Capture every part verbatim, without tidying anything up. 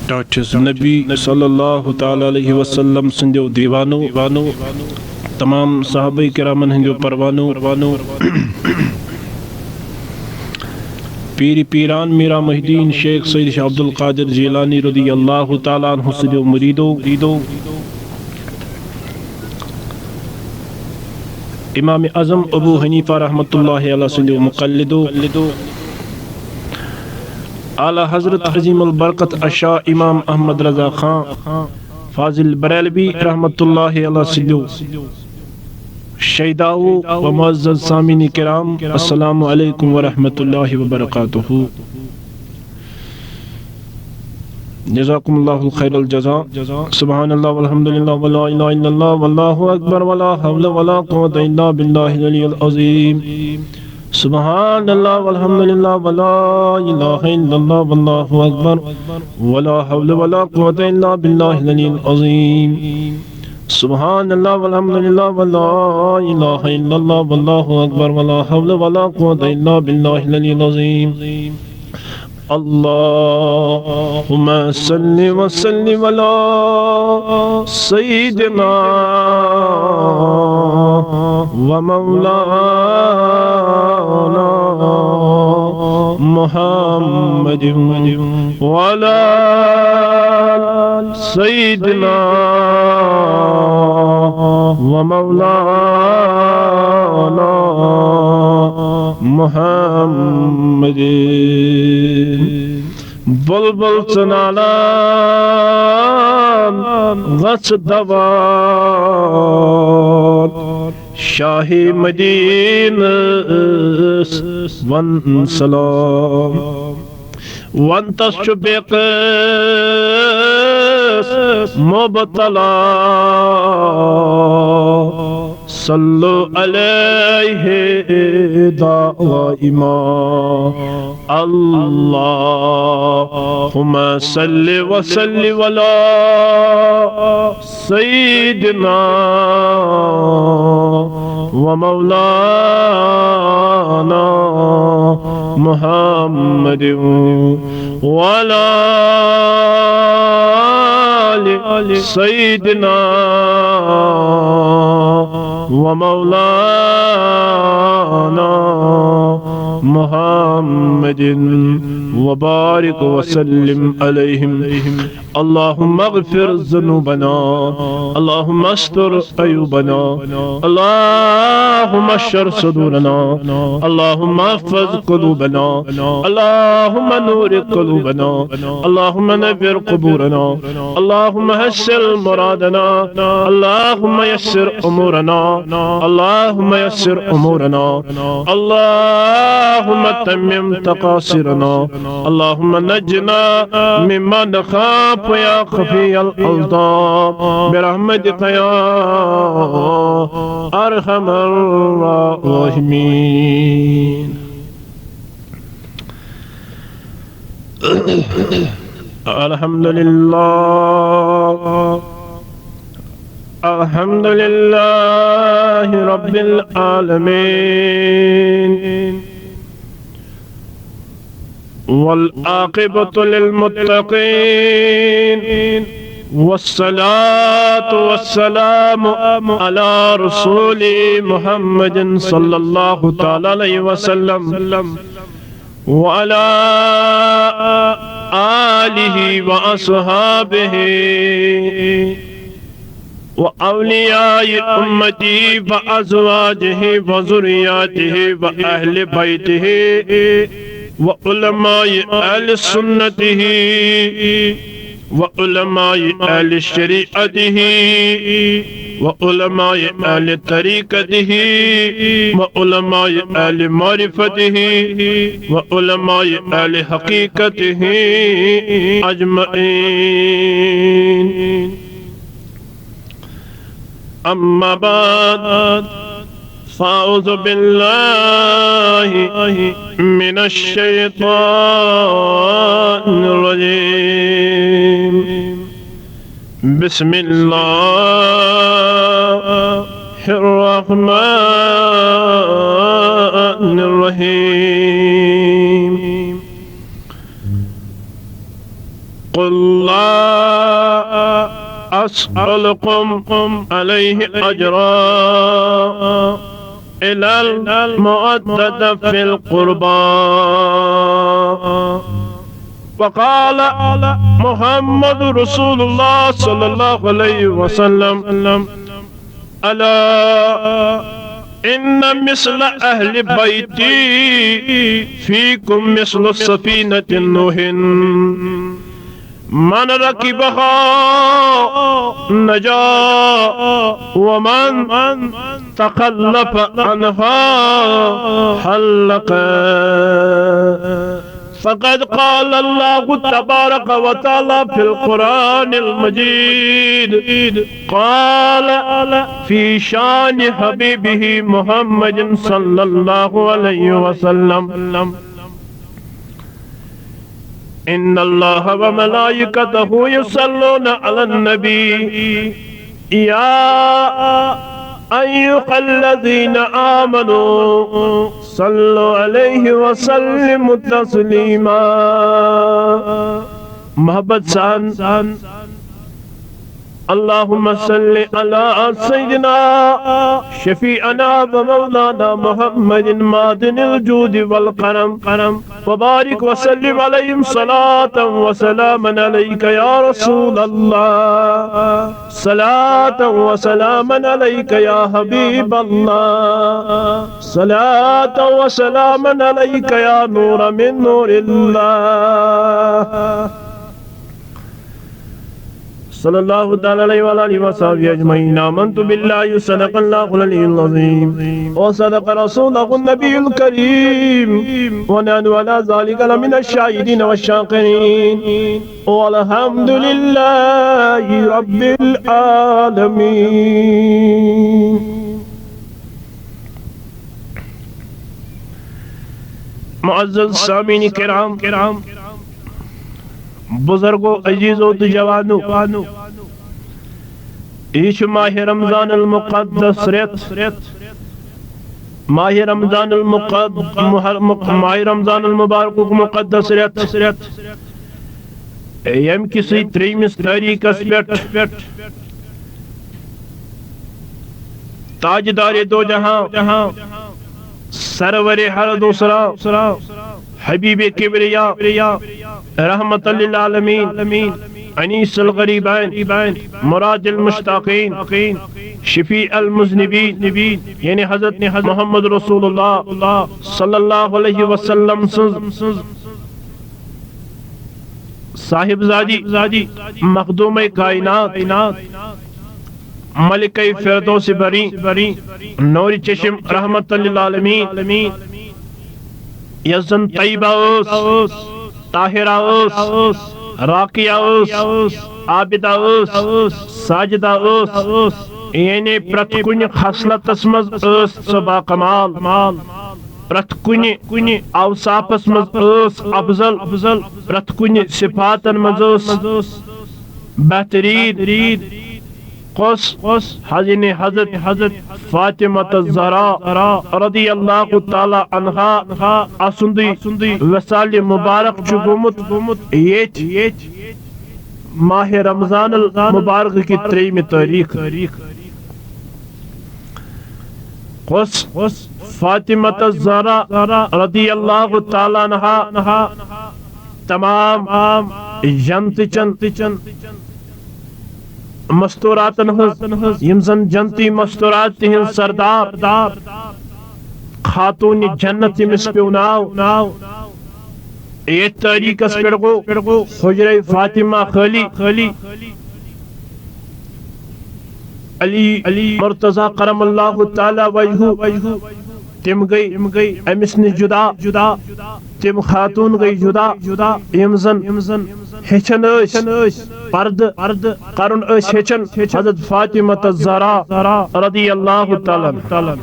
ٹاٹھِس نبی صلی اللہ تعالیٰ علیہ وسلم سٕنٛدیو دیوانو، تمام صحابہ کرامن ہٕنٛدیو پروانو، پیٖرِ پیٖران میٖرا محی الدیٖن شیخ سید شاہ عبدالقادر جیلانی رضی اللہ تعالیٰ عنہ سٕنٛدیو مُریٖدو، امام اعظم ابو حنیفہ رحمۃ اللہ علیہ سٕنٛدیو مقلدو، اعلیٰ حضرت عظیم البرکت الشاہ امام احمد رضا خان فاضل بریلوی رحمۃ اللہ علیہ سٕنٛدیو شیداوو و معزز سامعین کرام، السلام علیکم ورحمۃ اللہ وبرکاتہ۔ جزاکم اللہ خیر الجزا۔ سبحان اللہ والحمد للہ ولا الہ الا اللہ واللہ اکبر ولا حول ولا قوة الا باللہ العلی العظیم۔ سبحان اللہ والحمد للہ ولا الہ الا اللہ واللہ اکبر ولا حول ولا قوة الا باللہ العلی العظیم۔ سبحان اللہ والحمد للہ ولا الہ الا اللہ واللہ اکبر ولا حول ولا قوة الا باللہ العلی العظیم۔ اللهم صل وسلم على سيدنا ومولانا محمد وعلى آل سيدنا ومولانا محمد۔ بلبل ژٕ نالان غژ دوان، شاہ مدینس ون سلام۔ ونتس چھُ بے قیس مبتلا، صلوا علیہ دائما۔ اللهم صل وسلم على سيدنا ومولانا محمد وعلى آل سيدنا ومولانا محمد وبارك وسلم عليهم۔ اللهم اغفر ذنوبنا، اللهم استر عيوبنا، اللهم اشرح صدورنا، اللهم احفظ قلوبنا، اللهم نور قلوبنا، اللهم نور قبورنا، اللهم حصل مرادنا، اللهم يسر أمورنا، اللهم يسر أمورنا، اللهم تمم تقاصيرنا، اللهم نجنا مما نخاف يا خفي الألطاف برحمتك يا أرحم الراحمين۔ الحمد لله، الحمد لله رب العالمين، والعاقبة للمتقين، والصلاة والسلام على رسول محمد صلى الله تعالى عليه وسلم، وعلى آله وأصحابه وأولياء أمته وأزواجه وذرياته وأهل بيته وعلماء أهل سنته وعلماء أهل شريعته وعلماء أهل طريقته وعلماء أهل معرفته وعلماء أهل حقيقته أجمعين. أما بعد، فأعوذ بالله من الشيطان الرجيم. بسم الله الرحمن الرحيم. قل لا أسألكم عليه أجرا إلا المودة في القربى. وقال محمد رسول الله صلى الله عليه وسلم: ألا إن مثل أهل بيتي فيكم مثل سفينة نوح، من ركبها نجا ومن تخلف عنها هلك. فقد قال الله تبارك وتعالى في القرآن المجيد، قال في شان حبيبه محمد صلى الله عليه وسلم: إن الله وملائكته يصلون على النبي، يا أيها الذين آمنوا صلوا عليه وسلموا تسليما. محبت سان، اللهم صل على سيدنا شفيعنا ومولانا محمد معدن الجود والكرم، وبارك وسلم عليهم صلاة وسلاما عليك يا رسول الله، صلاة وسلاما عليك يا حبيب الله، صلاة وسلاما عليك يا نور من نور الله. صلى الله تعالى عليه وعلى آله وصحبه أجمعين. آمنت بالله، صدق الله العلي العظيم، وصدق رسوله النبي الكريم، ونحن على ذلك لمن الشاهدين والشاكرين، والحمد لله رب العالمين. معزز سامعین کرام، بزرگو، عزیزو تہٕ جوانو، یہِ چھُ ماہِ رمضان المقدس رٮ۪تھ، ماہِ رمضان المقد-، محر-، مق-، ماہِ رمضان المبارکُک مقدس رٮ۪تھ، ییٚمہِ کِسٕے ترٛیٚیِمِس تٲریٖخس پٮ۪ٹھ تاجدار دو جہاں، سرور ہر دوسرا، حبیب کبریا، رحمت للعالمین، انیس الغریبین، مراد المشتاقین، شفیع المذنبین، یعنی حضرت محمد رسول اللہ صلی اللہ علیہ وسلم سٕنٛز صاحبزادی، مخدوم کائنات، ملکہ فردوس بری، نور چشم رحمت للعالمین، یۄس زن طیبہ ٲس، طاہرہ ٲس، راقیہ ٲس، عابدہ ٲس، ساجدہ ٲس، یعنی پرٛٮ۪تھ کُنہِ خصلتس منٛز ٲس سۄ باکمال۔ پرٛٮ۪تھ کُنہِ اوصافس منٛز ٲس افضل، پرٛٮ۪تھ کُنہِ صفاتن منٛز ٲس بہتریٖن۔ کۄس؟ حض-، یعنی حضرت، حضرت فاطمہ الزہرا رضی اللہ تعالی عنہا اسُنٛدُے وصال مبارک چھُ گوٚمُت ییٚتہِ ماہِ رمضان المبارک کہِ ترٛیٚیِمہِ تٲریٖخ۔ کۄس؟ فاطمہ الزہرا رضی اللہ تعالی عنہا تمام جنتٕچن مستوراتن ہٕنٛز، یِم زن جنتی مستورات تِہنٛز سردار، خاتون جنت ییٚمِس پیوٚو ناو، ییٚتھۍ تٲریٖخس پٮ۪ٹھ گوٚو حجرے فاطمہ خٲلی۔ علی، علی مرتضی کرم اللہ تعالی وجہہ، تِم گٔے، تِم گٔے أمِس نِش جدا، جدا۔ تِم خاتون گٔے جدا، جدا۔ یِم زن، یِم زن ہیٚچھن ٲسۍ، پردٕ، پردٕ کرُن ٲسۍ ہیٚچھن حضرت فاطمہ الزہرا رضی اللہ تعالی عنہا۔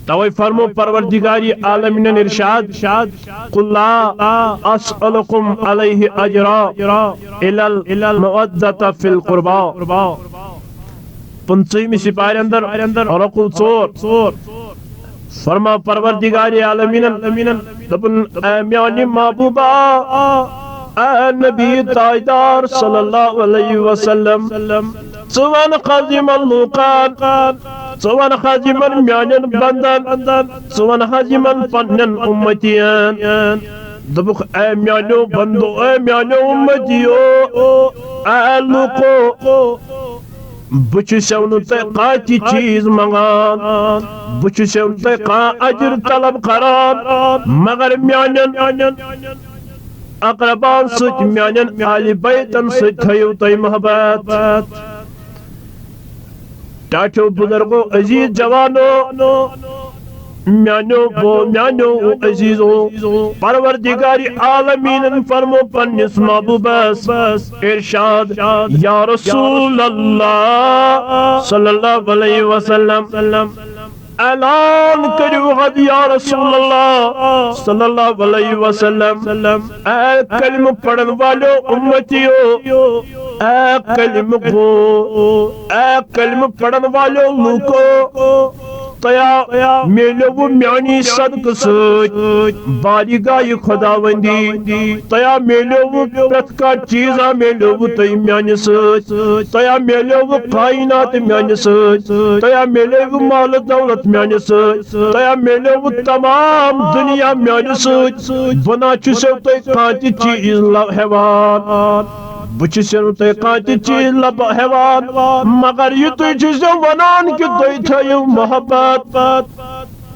توے فرمو پروردگار عالمینن ارشاد، قل لا اسألکم علیہ اجرا الا المودۃ فی القربی۔ پٕنٛژٕہمہِ سپارِ اندر رقو ژور، فرما پروردگار عالمینن، دوٚپُن، اے میانہِ محبوبا، اے نبی تاجدار صلی اللہ علیہ وسلم، ژٕ وَن حظ یِمن لوٗکن، ژٕ وَن حظ یِمن میانٮ۪ن بندن، ژٕ وَن حظ یِمن پننٮ۪ن اُمتین۔ دوٚپُکھ، اے میانیو بندو، اے میانیو اُمتیو، اے لوٗکو، بہٕ چھُسو نہٕ تۄہہِ کانٛہہ تہِ چیٖز منٛگان، بہٕ چھُسو نہٕ تۄہہِ کانٛہہ اجر طلب کران، مگر میانٮ۪ن اقربان سۭتۍ، میانٮ۪ن اہلِ بیتن سۭتۍ تھٲیِو تُہۍ محبت۔ ٹاٹھیو بزرگو، عزیز جوانو، میانیو بو، میانیو عزیزو، پروردگار عالمینن فرمو پننِس محبوبس ارشاد، یا رسول اللہ صلی اللہ علیہ وسلم، اعلان کٔرِو حظ یا رسول اللہ صلی اللہ علیہ وسلم، اے کلمہٕ پرن والو اُمتیو، اے کلمہٕ گو، اے کلمہٕ پرن والو لوٗکو، تۄہہِ میلیوٕ میانی صدقہٕ سۭتۍ بارگاہ خداوندی، تۄہہِ میلیوٕ پرٛٮ۪تھ کانٛہہ چیٖزا میلیوٕ تۄہہِ میانہِ سۭتۍ، تۄہہِ میلیوٕ کائنات میانہِ سۭتۍ، تۄہہِ میلیوٕ مال دولت میانہِ سۭتۍ، تۄہہِ میلیوٕ تمام دُنیا میانہِ سۭتۍ۔ بہٕ نہ چھُسو تۄہہِ کانٛہہ تہِ چیٖز لو-، ہٮ۪وان۔ بہٕ چھُسو نہٕ تۄہہِ کانٛہہ تہِ چیٖز لبہٕ ہٮ۪وان، مگر یہِ تُہۍ چھُسو وَنان کہِ تُہۍ تھٲیِو محبت،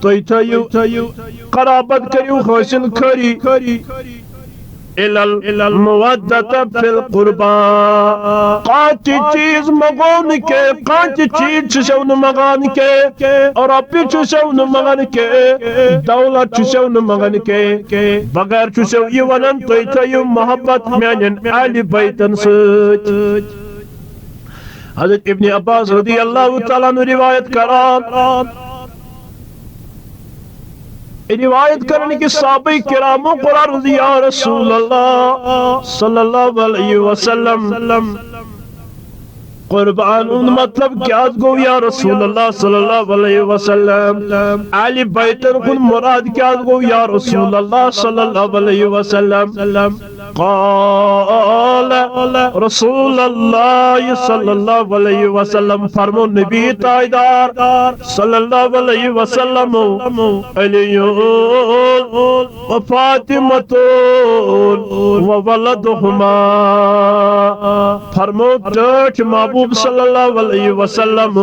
تُہۍ تھٲیِو، تھٲیِو قرابت، کٔرِو حٲصِل خٲری۔ الا المودۃ فی القربی۔ کانٛہہ تہِ چیٖز منٛگو نہٕ کینٛہہ، کانٛہہ تہِ چیٖز چھُسو نہٕ منٛگان کینٛہہ، رۄپیہِ چھُسو نہٕ منٛگان کینٛہہ، دولت چھُسو نہٕ منٛگان کینٛہہ، بغیر چھُسو یہِ ونان تُہۍ تھٲیِو محبت میانٮ۪ن اہلِ بیتن سۭتۍ۔ حضرت ابن عباس رضی اللہ تعالیٰ عنہ روایت کران، روایت کرن کہ صحابہ کرامو قرآن رضی یا رسول اللہ صلی اللہ علیہ وسلم، قربان ہُنٛد مطلب کیٛاہ گوٚو یا رسول اللہ صلی اللہ علیہ وسلم؟ اہلِ بیتن ہُنٛد مراد کیٛاہ گوٚو یا رسول اللہ صلی اللہ علیہ وسلم؟ قال رسول اللہ صلی اللہ علیہ وسلم، فرمو نبی تاجدار صلی اللہ علیہ وسلم، علی و فاطمۃ و ولدہما، فرمو ٹٲٹھۍ محبوب صلی اللہ علیہ وسلم،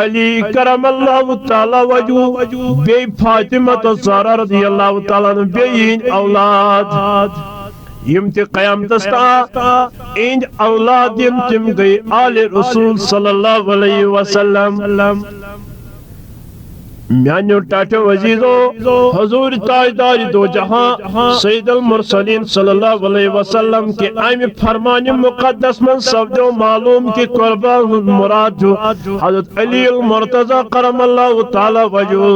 علی کرم اللہ تعالیٰ وجہہ، بیٚیہِ فاطمہ الزہرا رضی اللہ تعالیٰ عنہ، بیٚیہِ یِہِنٛدۍ اولاد، یِم تہِ قیامتس تام یِہِنٛدۍ اولاد یِن، تِم گٔے آلِ رسول صلی اللہ علیہ وسلم۔ میانیو ٹاٹھیو عزیزو، حضور تاجدار دو جہاں سید المرسلین صلی اللہ علیہ وسلم کہ امہِ فرمان مقدس من سپدیو معلوم کہ قربان ہُنٛد مراد چھُ حضرت علی المرتضی کرم اللہ تعالیٰ وجہہ،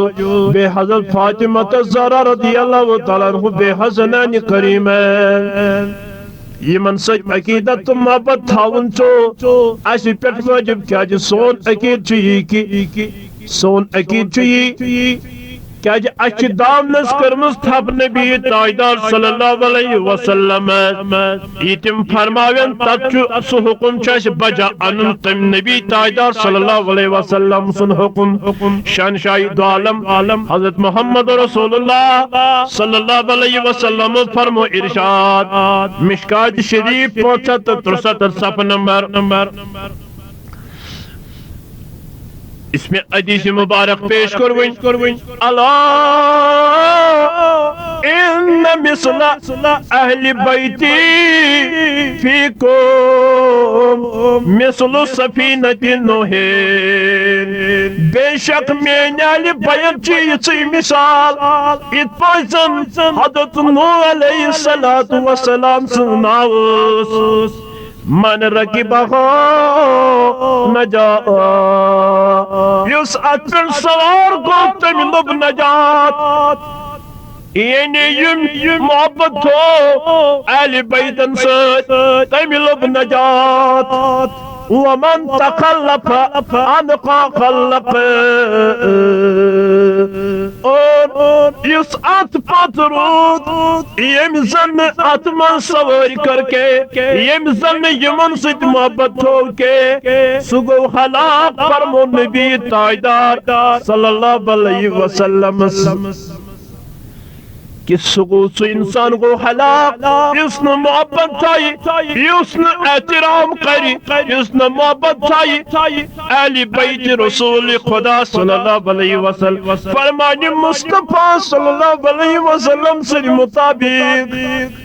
بیٚیہِ حضرت فاطمہ الزہرا رضی اللہ تعالیٰ عنہ، بیٚیہِ حسنین کریمین۔ یِمن سۭتۍ عقیدت تہٕ محبت تھاوُن چھُ اَسہِ پٮ۪ٹھ وٲجِب، کیازِ سون عقیدٕ چھُ یی کہِ سون عقیدٕ چھُ یی، کیازِ اَسہِ چھِ دامنس کٔرمٕژ تھپھ نبی تاجدار صلی اللہ علیہ وسلم۔ یہِ تِم فرماوَن، تَتھ چھُ سُہ حُکُم چھُ اَسہِ بجا اَنُن، تٔمۍ نبی تاجدار صلی اللہ علیہ وسلم سُنٛد حُکُم۔ شہنشاہ دو عالم حضرت محمد رسول اللہ صلی اللہ علیہ وسلم فرمو ارشاد، مشکات شریف پانٛژھ ہَتھ تہٕ ترٛسَتتھ صفحہ نمبر۔ یُس مےٚ حدیث مبارک پیش کوٚر وۄنۍ، الا ان مثل اہل بیتی فیکم مثل سفینۃ نوح۔ بے شک میٲنۍ اہل بیت چھِ یِژھٕے مثال، یِتھ پٲٹھۍ زن حضرت نوح علیہ الصلوۃ والسلام سُنٛد ناو اوس۔ من رکبہ نجا، یُس اتھ پٮ۪ٹھ سوار گوٚو، تٔمۍ لوٚب نجات۔ یعنی یِم محبت تھوٚو اہل بیتن سۭتۍ، تٔمۍ لوٚب نجات۔ ومن تخلف عن خلق۔ اور یُس اتھ پتھ روٗد، ییٚمۍ زن نہٕ اتھ منٛز سوٲرۍ کٔر کینٛہہ، ییٚمۍ زن نہٕ یِمن سۭتۍ محبت تھوو کینٛہہ، سُہ گوٚو ہلاک، فرموو نبی تاجدار صلی اللہ علیہ وسلم۔ کہ سُہ گوٚو، سُہ انسان گوٚو ہلاک، یُس نہٕ محبت تھایہِ، یُس نہٕ احترام کرِ، یُس نہٕ محبت تھایہِ اہل بیت رسول خدا صلی اللہ علیہ وسلم۔ فرمانہِ مصطفیٰ صلی اللہ علیہ وسلم سٕنٛدِ مطابق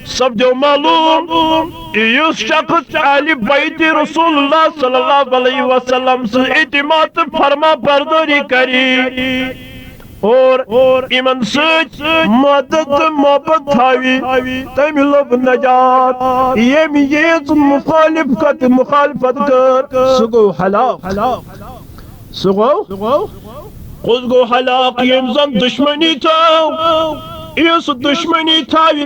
سپدیو معلوم، یُس شخص اہل بیت رسول اللہ صلی اللہ علیہ وسلم سٕنٛز اعتماد تہٕ فرما بردٲری کرِ، اور یِمن سۭتۍ مدد تہٕ محبت تھاوِ، تٔمۍ لوٚب نجات۔ ییٚمۍ ییٖژ مخالف کتھ، مخالفت کٔر، سُہ گوٚو ہلاک۔ سُہ گوٚو، کُس گوٚو ہلاک؟ ییٚمۍ زن دشمنی تھٲو، یُس دشمنی تھاوِ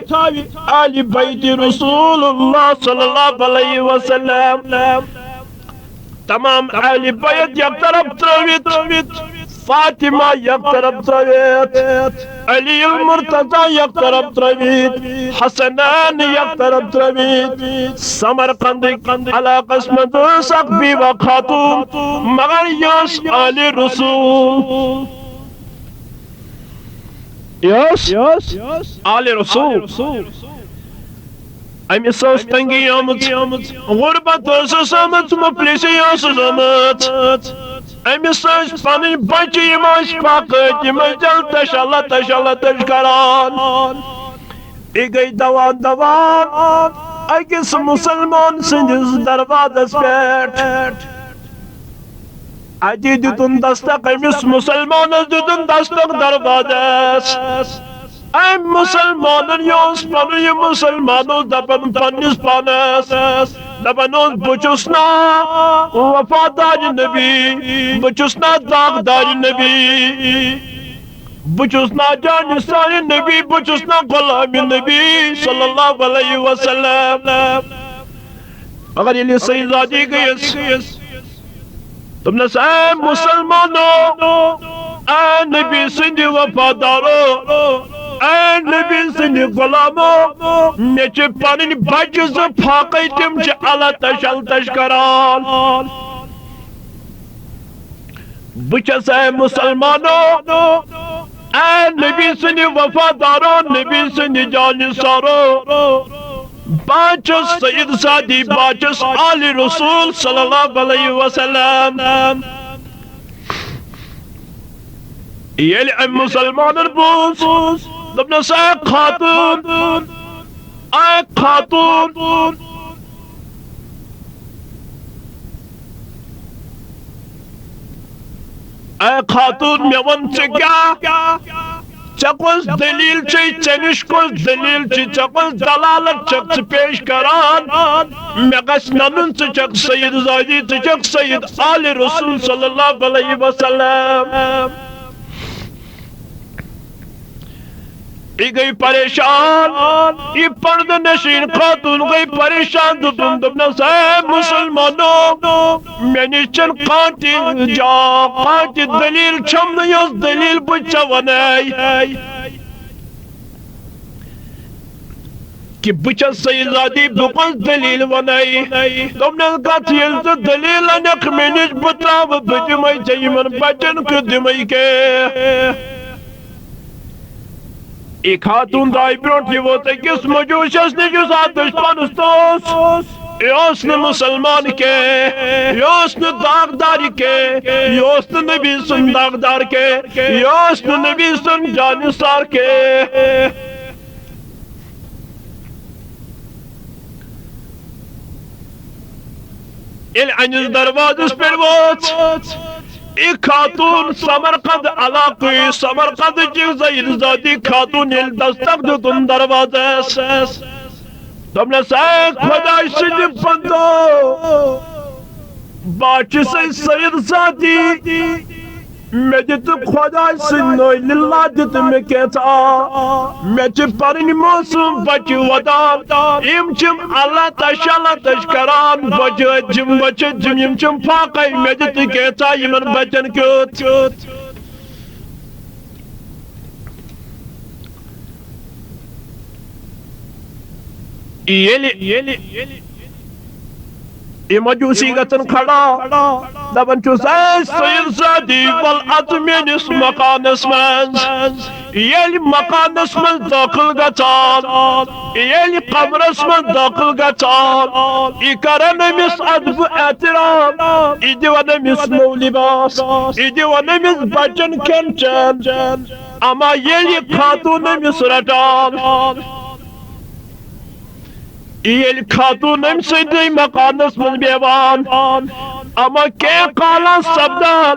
اہل بیت رسول اللہ صلی اللہ علیہ وسلم۔ تمام اہل بیت یک طرف ترٲوِتھ، فاطمہ یک طرف ترٲوِتھ، علی المرتضی یک طرف ترٲوِتھ، حسنین یک طرف ترٲوِتھ۔ سمرقندٕکۍ علاقس منٛز ٲس اکھ بیوہ خاتون، مگر یہِ ٲس آلِ رسول۔ یہِ ٲس آلِ رسول۔ أمِس ٲس تنگی آمٕژ، غربت ٲسٕس آمٕژ، مفلسی ٲسٕس آمٕژ۔ أمِس ٲسۍ پنٕنۍ بچہِ، یِم ٲسۍ فاقہٕ، یِم ٲسۍ جل تشل تشل تش کران۔ یہِ گٔے دوان دوان أکِس مسلمان سٕنٛدِس دروازس پٮ۪ٹھ۔ اَتہِ دیُتُن دستک، أمِس مسلمانس دیُتُن دستک دروازس۔ أمۍ مسلمانن یہِ اوس پنُن، یہِ مسلمان اوس دپان پننِس پانس، دپان اوس، "بہٕ چھُس نا وفادار نبی، بہٕ چھُس نا داغدار نبی، بہٕ چھُس نا جانثار نبی، بہٕ چھُس نا غلام نبی صلی اللہ علیہ وسلم۔" مگر ییٚلہِ یہِ صحیح ذاتی گٔیَس، دوٚپنَس، "اے مسلمانو، اے نبی سٕنٛدِ وفادارو، اے نبی سٕنٛدِ غلامو، مےٚ چھِ پنٕنۍ بچہِ زٕ فاقے، تِم چھِ التش التش کران۔ بہٕ چھَس، اے مسلمانو، اے نبی سٕنٛدِ وفادارو، نبی سٕنٛدِ جانثارو، بہٕ چھُس سید ذاتی، بہٕ چھُس آلِ رسول صلی اللہ علیہ وسلم۔" ییٚلہِ أمۍ مسلمانن بوٗز، دوٚپنَس، "اے خاتون، اے خاتون، اے خاتون، مےٚ وَن، ژٕ کیٛاہ، ژےٚ کۄس دٔلیٖل چھے، ژےٚ نِش کۄس دٔلیٖل چھِ، ژےٚ کۄس دلالت چھَکھ ژٕ پیش کران؟ مےٚ گژھِ نَنُن، ژٕ چھَکھ سید ذاتی، ژٕ چھَکھ سید آلِ رسول صلی اللہ علیہ وسلم۔" یہِ گٔے پریشان، یہِ پردٕ نشیٖن خاتون گٔے پریشان، دوٚپُن، دوٚپنَس، "اے مسلمانو، مےٚ نِش چھَنہٕ کانٛہہ تہِ جا، کانٛہہ تہِ دٔلیٖل چھَم نہٕ، یۄس دٔلیٖل بہٕ ژےٚ وَنَے کہِ بہٕ چھَس سید ذاتی، بہٕ کۄس دٔلیٖل وَنَے؟" دوٚپنَس، "گژھ، ییٚلہِ ژٕ دٔلیٖل اَنَکھ مےٚ نِش، بہٕ ترٛاوٕ، بہٕ دِمَے ژےٚ یِمَن بَچَن کیُتھ دِمَے کینٛہہ۔" یہِ خاتون درٛاے برٛونٛٹھ، یہِ ووت أکِس مجوٗشَس نِش، یُس اَتھ دُشمَنَس تہِ اوس۔ یہِ اوس نہٕ مُسلمان کینٛہہ، یہِ اوس نہٕ داغدار کینٛہہ، یہِ اوس نہٕ نبی سُنٛد داغدار کینٛہہ، یہِ اوس نہٕ نبی سُنٛد جانثار کینٛہہ۔ ییٚلہِ أہنٛدِس دروازس پٮ۪ٹھ وٲژ، یہِ خاتون سمرقند علاقہٕ، سمرقند چہِ زید ذاتی خاتون ییٚلہِ دستک دیُتُن دروازس، دوٚپنس، "اے خۄداے سٕنٛدِ بندو، بہٕ چھُسے سید ذاتی، مےٚ دِتہٕ خۄداے سٕنٛدِ نٲلہِ للہ دِتہٕ مےٚ کینٛژھا۔ مےٚ چھِ پنٕنۍ معصوٗم بچہِ ودان، یِم چھِم اللہ تشالہ تش کران۔ بچہِ چھِم، بچہِ چھِم، یِم چھِم فاقے۔ مےٚ دِتہٕ کینٛژھا یِمن بچن کیُتھ۔ ییٚلہِ، ییٚلہِ یہِ مجوٗسی گژھن کھڑا، دپان چھُس، "اے سید زادی، ول اژ میٲنِس مکانس منٛز۔" ییٚلہِ مکانس منٛز دٲخل گژھان، ییٚلہِ قبرس منٛز دٲخل گژھان، یہِ کران أمِس ادب احترام، یہِ دِوان أمِس نوٚو لباس، یہِ دِوان أمِس بچن کھٮ۪ن چٮ۪ن۔ اما ییٚلہِ یہِ خاتوٗن أمِس رٹان، ییٚلہِ خاتوٗن أمۍ سٕنٛدِ مکانس منٛز بیٚہوان، اما کینٛہہ کالس سپدان،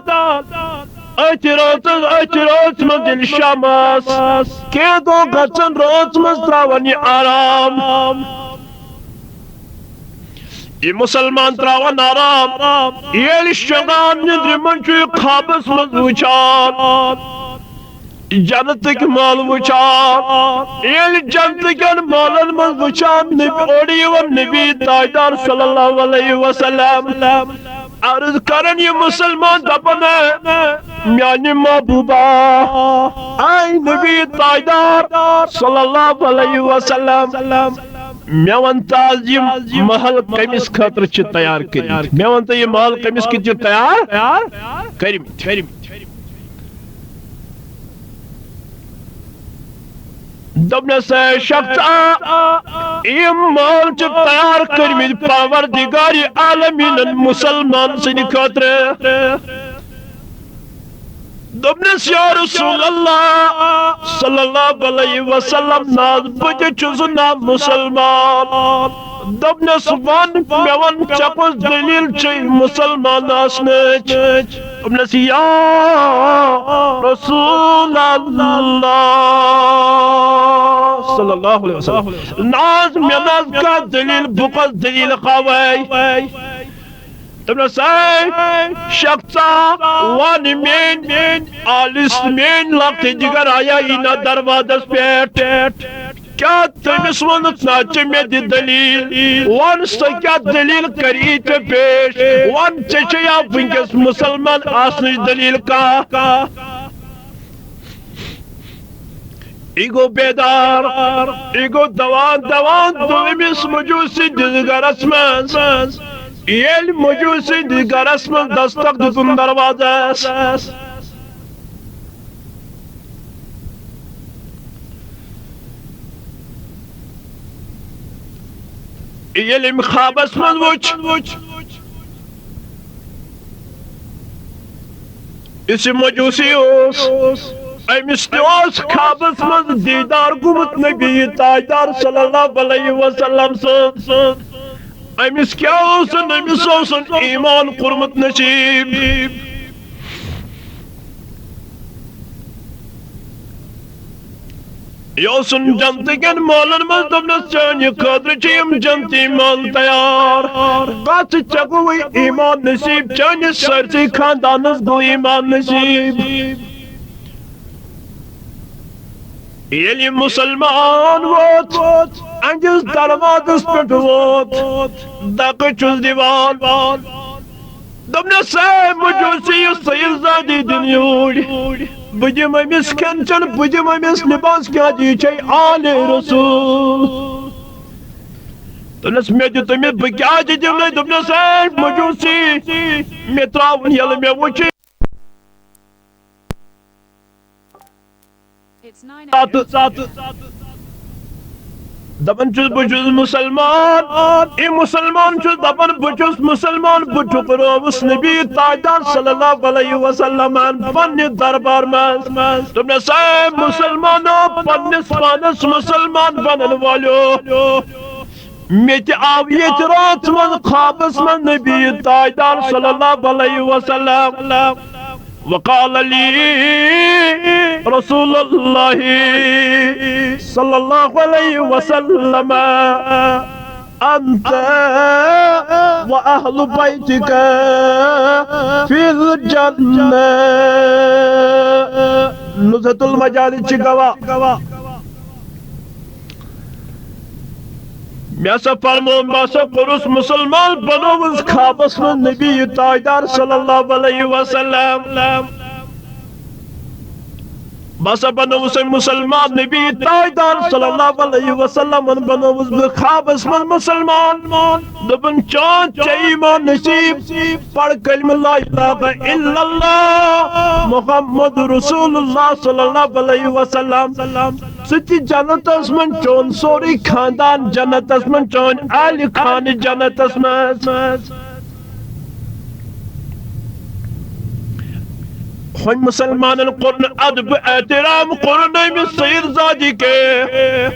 أتھۍ رٲژ، أتھۍ رٲژ منٛز ییٚلہِ شامس کینٛہہ دۄہ گژھن رٲژ منٛز تراوان یہِ آرام۔ یہِ مُسلمان تراوان آرام۔ ییٚلہِ شۄنٛگان نیٚنٛدرِ منٛز چھُ یہِ خوابس منٛز وٕچھان جنتٕکۍ مال وٕچھان۔ ییٚلہِ جنتٕکٮ۪ن مالن منٛز وٕچھان، نبی، اورٕ یِوان نبی تاجدار صلی اللہ علیہ وسلم۔ عرض کران یہِ مُسلمان، دپان، "میانہِ محبوبہ، اے نبی تاجدار صلی اللہ علیہ وسلم، مےٚ وَن تہٕ آز یِم محل کٔمِس خٲطرٕ چھِ تیار کٔرمٕتۍ؟ مےٚ وَن تہٕ یہِ محل کٔمِس کِتھ چھِ تیار کٔرمٕتۍ؟" دوٚپنَس، "اے شخصا، یِم محل چھِ تیار کٔرمٕتۍ پروردگار عالمیٖنَن مُسلمان سٕنٛدِ خٲطرٕ۔" دوٚپنَس، "یا رسول اللہ صلی اللہ علیہ وسلم، نہ حظ، بہٕ تہِ چھُس نا مُسلمان۔" دوٚپنَس، "وَن، مےٚ وَن، ژےٚ کۄس دٔلیٖل چھے مُسلمان آسنٕچ؟" دوٚپنَس، "یا رسول اللہ صلی اللہ علیہ وسلم، نہ حظ، مےٚ نہ حظ کانٛہہ دٔلیٖل، بہٕ کۄس دٔلیٖل ہاوَے؟" دوٚپنَس، "اے شخصا، وَن میٛٲنۍ آلِس، میٛٲنۍ لۄکٹہِ جِگر آیا یہِ نہ دروازَس پٮ۪ٹھ؟ کیٛاہ تٔمِس ووٚنُتھ نا ژےٚ مےٚ دِ دٔلیٖل؟ وَن سۄ کیٛاہ دٔلیٖل کَری ژےٚ پیش؟ وَن ژےٚ چھےٚ یا وٕنکٮ۪س مُسلمان آسنٕچ دٔلیٖل کانٛہہ؟" یہِ گوٚو بیدار، یہِ گوٚو دوان دوان دوٚیمِس مجوٗسی دِژ گرس منٛز۔ ییٚلہِ مجوٗسی دِژ گرس منٛز دستک دِتُن دروازس، ییٚلہِ أمۍ خوابس منٛز وُچھ، یُس یہِ مجوٗسی اوس، أمِس تہِ اوس خوابس منٛز دیٖدار گوٚمُت نبی تاجدار صلی اللہ علیہ وسلم سُنٛد۔ أمِس کیٛاہ اوسُن؟ أمِس اوسُن ایمان کوٚرمُت نصیٖب۔ یہِ اوسُن جنتہٕ کٮ۪ن محلن منٛز، دوٚپنس، "چانہِ خٲطرٕ چھِ یِم جنتی محل تیار۔ گژھ، ژےٚ گوٚوُے ایمان نصیٖب، چٲنِس سٲرسٕے خاندانس گوٚو ایمان نصیٖب۔" ییٚلہِ یہِ مُسلمان ووت، أہنٛدِس دروازس پٮ۪ٹھ ووت، دکہٕ چھُس دِوان۔ دوٚپنَس، "اے مجوٗسی، یُس سید زادی دِنہٕ یوٗرۍ، بہٕ دِمہٕ أمِس کھٮ۪ن چٮ۪ن، بہٕ دِمہٕ أمِس لباس، کیٛازِ یہِ چھے آلِ رسول۔" دوٚپنَس، "مےٚ دیُت أمِس، بہٕ کیٛازِ دِمہٕ نہٕ؟" دوٚپنَس، "اے مجوٗسی، مےٚ ترٛاوُن ییٚلہِ مےٚ وُچھ۔" ژٕ، ژٕ، دپان چھُس، بہٕ چھُس مُسلمان۔ اے مُسلمان چھُس دپان، بہٕ چھُس مُسلمان۔ بہٕ ٹھُکرووُس نبی تاجدار صلی اللہ علیہ وسلم پننہِ دربار منٛز۔ دوٚپنس، اے مُسلمانو، پننِس پانس مُسلمان بنن والیو، مےٚ تہِ آو ییٚتہِ رٲژ منٛز خوابس منٛز نبی تاجدار صلی اللہ علیہ وسلم۔ وقال لي رسول الله صلى الله عليه وسلم، أنت وأهل بيتك في الجنة. نزهة المجالس چھ گواہ۔ مےٚ ہسا فرموو، بہٕ ہسا کوٚرُس مُسلمان، بنووُس خوابس منٛز نبی تاجدار صلی اللہ علیہ وسلم۔ بہٕ ہسا بنووُس أمۍ مُسلمان، نبی تاجدار صلی اللہ علیہ وسلمن بنووُس بہٕ خوابس منٛز مُسلمان۔ دوٚپُن، چون ژےٚ ایمان نصیب، پَر کلمہ لا الہ الا اللہ محمد رسول اللہ صلی اللہ علیہ وسلم۔ ژٕ تہِ جنتس منٛز، چون سورُے خاندان جنتس منٛز، چون اہلِ خانہ جنتس منٛز۔ ہُمۍ مُسلمانن کوٚر نہٕ ادب احترام، کوٚر نہٕ أمِس سید زادی کینٛہہ۔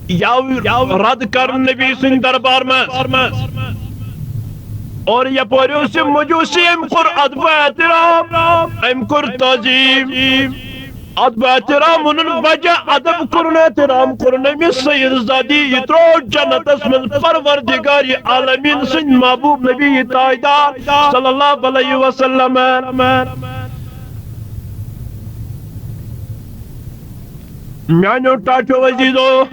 یاو رد کرن نبی سٕنٛدِ دربار منٛز۔ اور یپٲرۍ اوس یہِ مجوسی، أمۍ کوٚر ادب احترام، أمۍ کوٚر تعظیم۔ ادب احترام ووٚنُن بجا، ادب کوٚرُن، احترام کوٚرُن أمِس سید زادی، یہِ ترٛوو جنتس منٛز پروردگار عالمین سٕنٛدِ محبوب نبی تاجدار صلی اللہ علیہ وسلم۔ میانیو ٹاٹھیو عزیزو،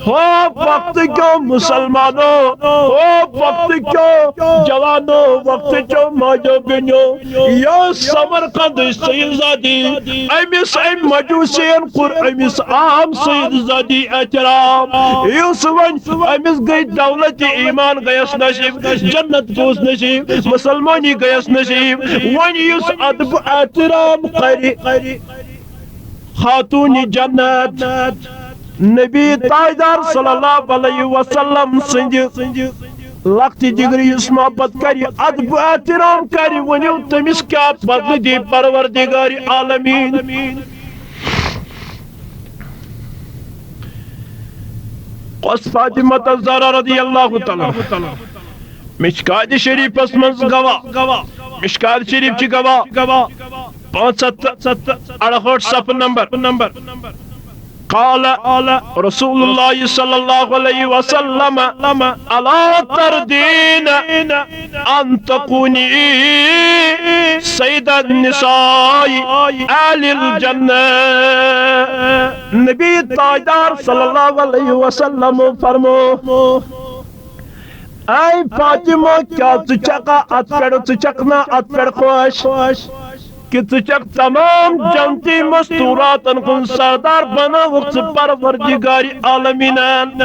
ہو وقت کیو مسلمانو، ہو وقت کیو جوانو، وقت کیو ماجو بیٚنیو، یہِ اوس سمرقند سید زادی، أمِس أمۍ مجوسین کوٚر أمِس عام سید زادی احترام۔ یُس وۄنۍ أمِس گٔے دولت ایمان گٔیَس نصیب، جنت گوٚوس نصیب، مسلمانی گٔیَس نصیب۔ وۄنۍ یُس ادب احترام کرِ، خاتون جنت، نبی تاجدار صلی اللہ علیہ وسلم سٕنٛدِ لۄکٹہِ جگرٕ یُس محبت کرِ، ادب احترام کرِ، ؤنِو تٔمِس کیٛاہ بدلہٕ دی پروردگار عالمین؟ کۄس؟ فاطمہ الزہرا رضی اللہ تعالیٰ عنہا۔ مشکات شریفس منٛز گواہ، مشکات شریف چھِ گواہ، پانٛژھ ہتھ تہٕ اَرہٲٹھ صفحہٕ نمبر۔ قال رسول الله صلى الله عليه وسلم: ألا ترضين أن تكوني سيد النساء أهل الجنة؟ نبی تاجدار صلی اللہ علیہ وسلم فرمو، اے فاطمہ، کیا ژٕ چھکھا اتھ پٮ۪ٹھ، ژٕ چھکھ نا اتھ پٮ۪ٹھ خۄش؟ کہ ژٕ چھکھ تمام جنتی مستوراتن ہُنٛد سردار، بناوکھ ژٕ پروردگار عالمینن۔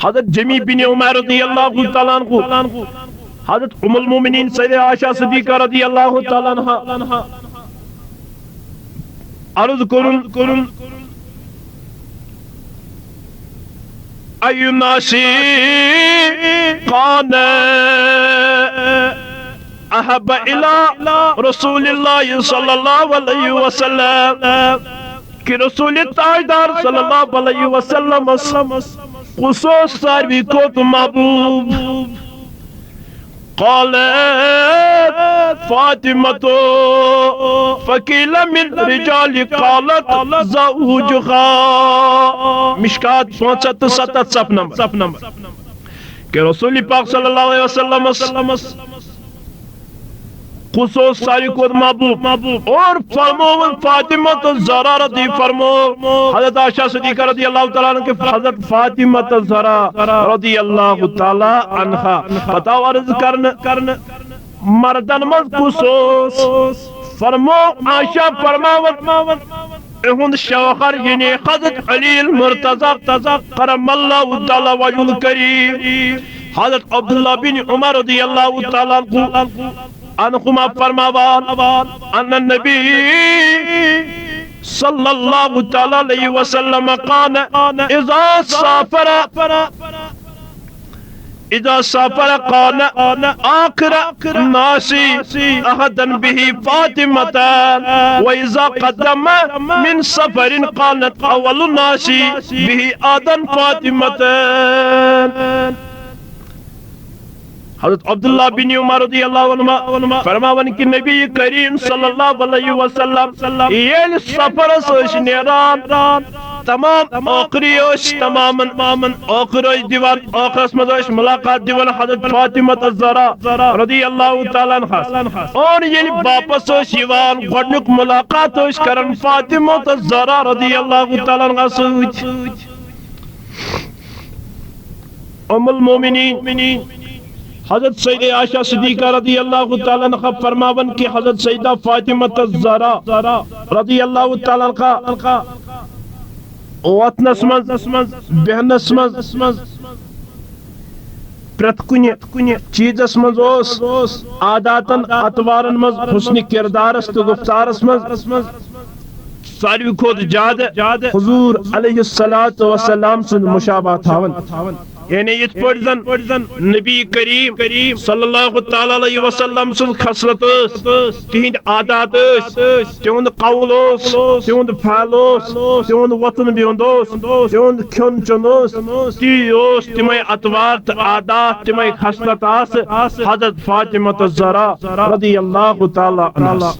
حضرت جمی بن عمر رضی اللہ تعالیٰ عنہ، حضرت ام المومنین سیدہ عائشہ صدیقہ رضی اللہ تعالیٰ عنہا عرض کرن، کرن، أي الناس كان أحب إلى رسول الله صلى الله عليه وسلم؟ کہ رسول تاجدار صلی اللہ علیہ وسلم کس اوس ساروی کھۄتہٕ محبوب؟ قالت فاطمة، فقيل من رجال، قالت زوجها۔ مشکات پانٛژھ ہتھ تہٕ ستتھ صفحہٕ نمبر۔ کہ رسول پاک صلی اللہ علیہ وسلم کس اوس ساروی کھۄتہٕ محبوب؟ اور فرمووُن فاطمہ الزہرا رضی، فرمو حضرت عائشہ صدیقہ رضی اللہ تعالیٰ عنہ کہ حضرت فاطمہ الزہرا رضی اللہ تعالیٰ عنہا پتہ عرض کرنہٕ، کرنہٕ مردن منٛز کس اوس؟ فرمو عائشہ فرماوان، اہند شوہر یعنی حضرت علی المرتضی کرم اللہ تعالیٰ وجہ الکریم، حضرت عبداللہ بن عمر رضی اللہ تعالیٰ عنہ، عنہما فرماوان، ان النبی صلی اللہ تعالیٰ علیہ وسلم كان اذا سافر، اذا سافر كان آخر الناس عهدا به فاطمة، وإذا قدم من سفر كانت أول الناس به عهدا فاطمة۔ حضرت عبداللہ بن عمر رضی اللہ عنہما فرماوان کہ نبی کریم صلی اللہ علیہ وسلم ییٚلہِ سفرس ٲسۍ نیران، تمام ٲخری ٲسۍ، تمامن ٲخر ٲسۍ دِوان، ٲخرس منٛز ٲسۍ ملاقات دِوان حضرت فاطمہ الزہرا رضی اللہ تعالیٰ عنہس۔ اور ییٚلہِ واپس ٲسۍ یِوان، گۄڈٕنیُک ملاقات ٲسۍ کران فاطمہ الزہرا رضی اللہ تعالیٰ عنہس سۭتۍ۔ ام المومنین حضرت سیدہ عائشہ صدیقہ رضی اللہ تعالیٰ عنہا فرماوان کہ حضرت سیدہ فاطمہ الزہرا رضی اللہ تعالیٰ عنہا وۄتھنس منٛز، بیہنس منٛز، پرٛٮ۪تھ کُنہِ چیٖزس منٛز اوس عاداتن، اطوارن منٛز، حسن کردارس تہٕ گفتارس منٛز ساروی کھۄتہٕ زیادٕ حضور علیہ الصلوۃ والسلام سُنٛد مشابہہ تھاوان۔ یعنی یِتھ پٲٹھۍ زن نبی کریم صلی اللہ تعالیٰ علیہ وسلم سٕنٛز خصلت ٲس، تِہنٛدۍ عادات ٲسۍ، تِہُنٛد قول اوس، تِہُنٛد فعل اوس، تِہُنٛد وۄتھُن بِہُن اوس، تِہُنٛد کھیوٚن چیوٚن اوس، تی اوس، تِمے اطوار تہٕ عادات، تِمے خصلت آسہٕ حضرت فاطمہ الزہرا رضی اللہ تعالیٰ عنہس۔